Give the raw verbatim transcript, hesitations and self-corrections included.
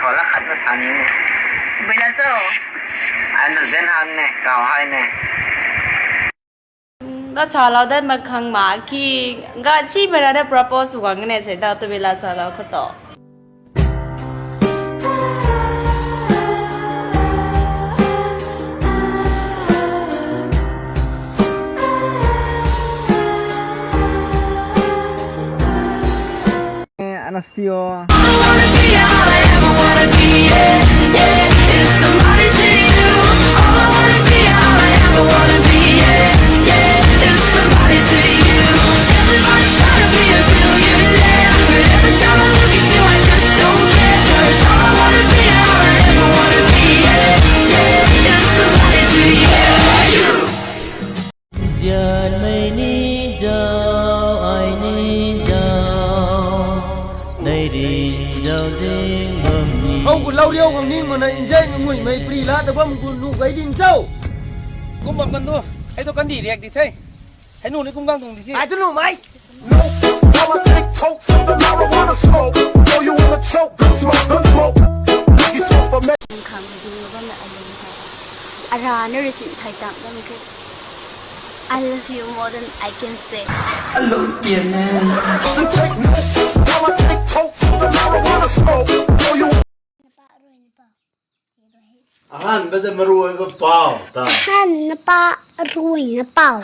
Wala khat na sa ni ne. Bui la cho? Ai na zen han ne, kau hai ne. Ga sa lau dat mak khang ma ki, ga chi mei ra da propose wang ne se da tu bui la sa lau kho to. Anasio. Zianmei ni zau, ai ni zau, nei rin zau ding bam ni. Hou gu lau riau khang ning mana inzai ngamui mei pri la ta bam gu nu gai ding zau. Kum bam kan nu, hei tu kan di riak di the. Hei nu ni kum gang tung di the. Ai tu nu mai. No, I'm a big toke, something marijuana smoke. Throw you in the choke, gun smoke, gun smoke. Khang ding bam na alung hai. Ara na risin thai tam bam ke. I love you more than I can say. I love you, man. Ahan bada maruai ba pau ta. Ahan na pa ruai na pau.